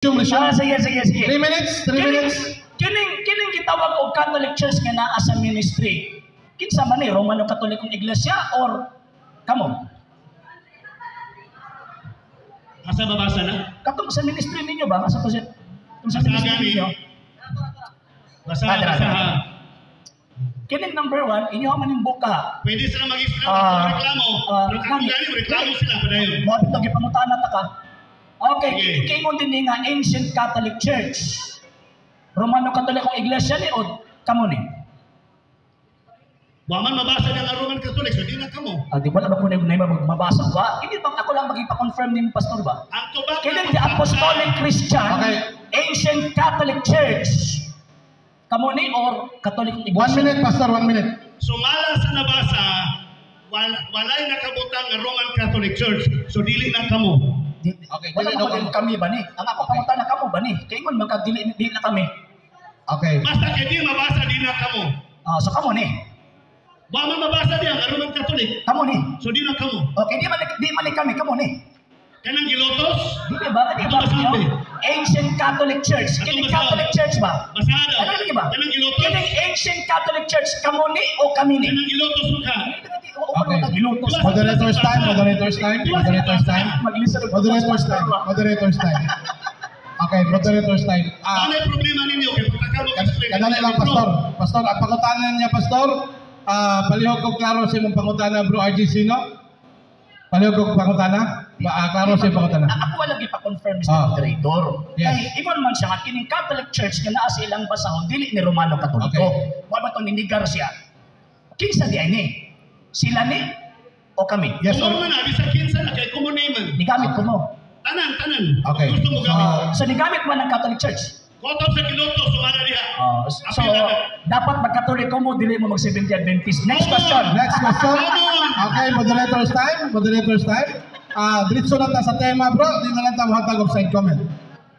Resume. Ah, sige, sige, sige. 3 minutes, 3 Kining, minutes. kining gitawag og Catholic Church nga naa sa ministry. Kinsa man ni, Romano Katolikong Iglesia or kamo? Asa babasa na? Katong sa ministry ninyo ba? Asa to sa Itong sa Basa ministry gani. ninyo? Basa, Ah, dara, basa. dara. Kining number one, inyo man yung buka. Pwede sila mag-islam Ah, reklamo. ah, Pero ako gani, reklamo sila padayon. Mo dito gipangutana ta ka. Okay, Sige. kining kiingon din ni nga Ancient Catholic Church. Romano Katolikong Iglesia ni o kamo ni? Wa man mabasa niya nga Roman Catholic, so di na kamo. Ah, di wala ba ko na mabasa ba? Hindi bang ako lang magipa-confirm ni pastor ba? Ang tubag Kining the Apostolic Christian Ancient Catholic Church. Kamo ni or Katolikong Iglesia? 1 minute, Pastor, 1 minute. Sumala sa nabasa, walay nakabutang nga Roman Catholic Church, so dili na kamo. Okay, Wala dili ba daw ko kamo. kami ba ni? Ang ako pangutana, kamo ba ni? Kay ingon man kag dili dili na kami. Okay. Basta kay di mabasa, di na kamo. Ah, so kamo ni. Wa man mabasa diya nga Roman Catholic, Kamo ni. so di na kamo. Okay, di man ni kami, kamo ni. Kanang gilotos, Di ba? Di ba? Ato basahan, eh. Ancient Catholic Church. Ato Kining basahan. Catholic Church ba? Basa daw. Ano lagi ba? Kanang gilotos, Kining Ancient Catholic Church, kamo ni o kami ni? Kanang gilotos mo ka. Okay. Gilotos. Moderator's time, moderator's time, moderator's time. Maglisa. Moderator's time, moderator's time. Okay, moderator's time. Ah, Ano yung problema ninyo? Kay pagka mo explain. Kadali lang, Pastor. Pastor, ang pangutana niya, Pastor, ah, palihog kog klaro sa imong pangutana, Bro RG Sino. Palihog kog pangutana. Ba, ah, klaro sa imong pangutana. Ako wala gipa-confirm, Mr. Ah. Moderator. Yes. Kay ingon man siya nga kining Catholic Church nga naa sa ilang basahon dili ni Romano Katoliko. Okay. Wa ba to ninigar siya? Kinsa di ay ni? Sila ni o kami? Yes, Kumon or man na, bisag kinsa na kay kumon man. Nigamit ko mo. Tanan, tanan. Okay. Gusto mo gamit. So nigamit man ang Catholic Church. Kotob sa gilotos, sumala diha. So Apil na. Dapat magkatoliko mo, dili mo mag Seventh Adventist. Next question. Next question. Come on. Okay, moderator's time. Moderator's time. Ah, diretso na ta sa tema, bro. Di na lang ta mohatag og side comment.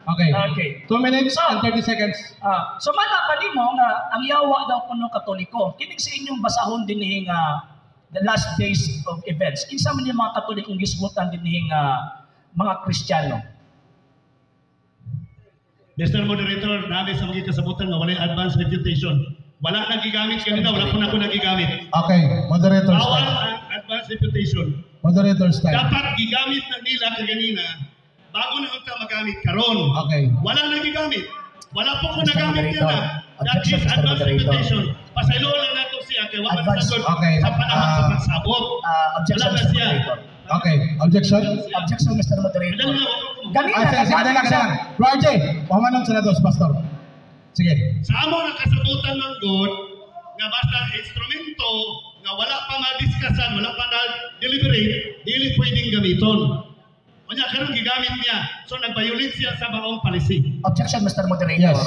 Okay. Okay. 2 minutes So- and 30 seconds. Ah, so mana pa nimo nga ang yawa daw kuno Katoliko. Kining sa inyong basahon dinhi nga the last days of events. Kinsa man yung mga Katolikong gisgutan dinhi nga mga Kristiyano? Mr. Moderator, nami sa mga kasabutan nga walay advance refutation. Wala nagigamit kanina, wala po na ako nagigamit. Okay, moderator's Bawal time. ang advance refutation. Moderator's time. Dapat gigamit na nila kaganina bago na unta magamit karon. Okay. Wala nagigamit. Wala po ko Mr. nagamit Moderator, niya na. That objection, is Mr. advance Moderator. refutation. Pasaylo lang nato siya kay wala Advance. sagot Okay. sa panahon sa Ah. pagsabot. Ah, objection, Wala na Mr. siya. Moderator. Okay, objection. Objection, Mr. Moderator. Dali lang, wag ko. Ganina, Ah, sige, sige, nagamit dali lang, dali siya. lang. Bro RJ, pahumanon sa natos, Pastor. Sige. Sa amo nga kasabutan ng God, nga basta instrumento nga wala pa madiskasan, wala pa na deliberate, dili pwedeng gamiton. Unya karon gigamit niya. So nag-violate siya sa maong policy. Objection, Mr. Moderator. Yes.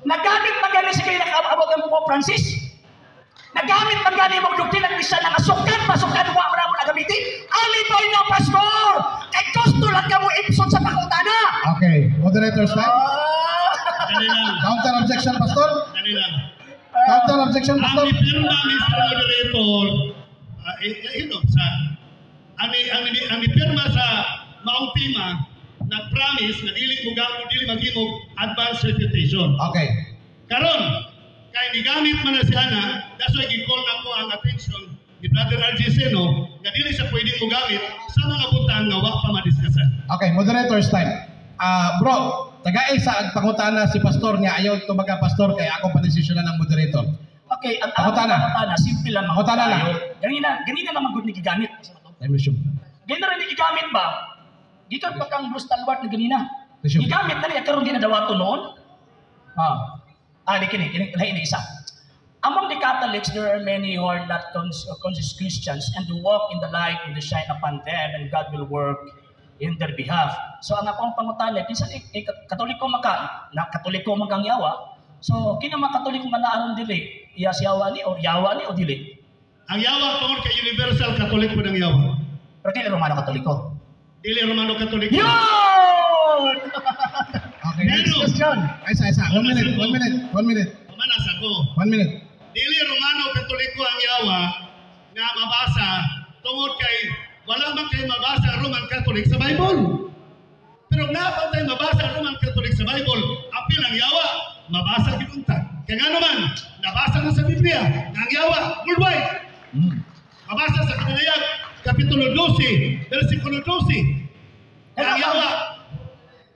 Nagamit man gani si kayo nakaabot ng Pope Francis? Nagamit man gani mong doktrina Kristiyana nga sukan pasukan wa man mo nagamitin? Alibay na, pastor! Kay gusto lang kamo ipson sa pangutana. Okay, moderator's time. Ah! Dali lang. Counter objection, Pastor. Dali lang. Counter objection, Ang Pastor. nipirma, Mr. Moderator, sa ang nipirma sa maong tema, nag-promise na dili mo gamo dili maghimog advance refutation. Okay. Karon, kay nigamit man na siya na, that's why gi-call na ko ang attention ni Brother RG Seno nga dili siya pwedeng mogamit sa mga butang nga wa pa madiskasan. Okay, moderator's time. Ah, bro, tagay sa ag pangutana si pastor niya, ayaw tumaga, pastor, kay ako pa-desisyonan ng moderator. Okay, ang Pangutana. Pangutana, simple lang. Pangutana lang. Ganina, ganina naman gud ni gigamit. Time resume. Ganina rin ni gigamit ba? Gikan pa kang Bruce Talwart na ganina. Resume. Gigamit na niya karon di na dawato noon. Ah. Ah, di kini, kini lahi ni isa. Among the Catholics, there are many who are not conscious Christians and who walk in the light and the shine upon them, and God will work in their behalf. So ang akong pangutana, kinsa ni eh, Katoliko man ka, na Katoliko man kang yawa. So kina mga Katoliko nga naaron dili, iya si yawa ni or yawa ni o dili? Ang yawa tungod kay Universal Catholic po ng yawa. Pero dili Romano Katoliko. Dili Romano Catholic. Yun! Okay, next. Pero, Question. Ay, isa, isa. 1 minute, 1 minute, 1 minute, Pamanas ako. 1 minute. Dili Romano Katoliko ang yawa nga mabasa tungod kay wala man kay mabasa ang Roman Catholic sa Bible. Pero naa pa tay mabasa Roman Catholic sa Bible, apil ang yawa, mabasa gyud unta. Kaya nga naman, nabasa na sa Biblia, nga ang yawa, worldwide. Mabasa sa Kinanayag, Kapitulo 12, versikulo 12. Nga ang yawa,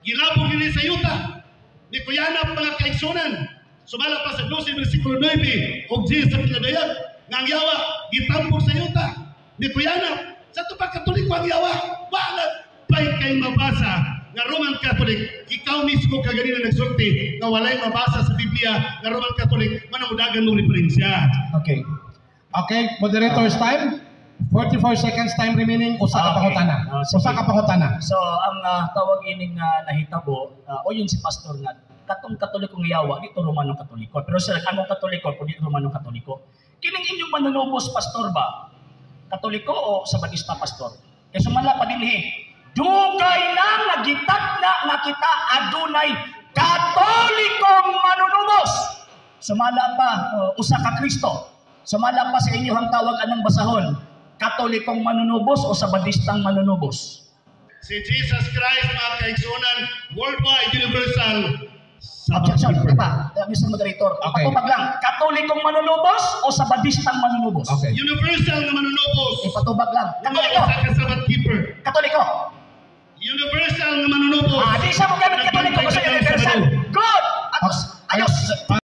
gilabog nini sa yuta. Ni kuyanap mga kaigsunan. Sumala pa sa 12, versikulo 9, og 10 sa Pinadayag, nga ang yawa, gitambok sa yuta. Ni kuyanap, sa ato pa Katoliko ang yawa, wala pa'y kay mabasa nga Roman Catholic, ikaw mismo kaganina nagsulti nga walay mabasa sa Biblia nga Roman Catholic, manamudagan mo referensya. Okay. Okay, moderator's time. 44 seconds time remaining. Usa ka pangutana. Ah, sige. Usa ka pangutana. So ang tawag ining nahitabo, o yun si pastor nga katong Katolikong yawa dito Romanong Katoliko. Pero sa anong Katoliko kundi Romanong Katoliko. Kining inyong manunubos, pastor ba? Katoliko o Sabadista, pastor? Kay sumala pa dinhi. Dugay na nagitat na nga kita adunay Katolikong manunubos. Sumala pa usa ka Kristo. Sumala pa sa inyong tawag anong basahon? Katolikong manunubos o Sabadistang manunubos? Si Jesus Christ, mga kaigsunan, worldwide, universal, Sabbath Objection, keeper. di ba? Mr. Moderator, Okay. patubag lang. Katolikong manunubos o Sabadistang manunubos? Okay. Universal na manunubos. Ipatubag lang. Katoliko! Usa ka Sabbath keeper. Katoliko! Universal na manunubos. Ah, di siya mo gamit Katoliko kasi universal. Good! Atos, ayos!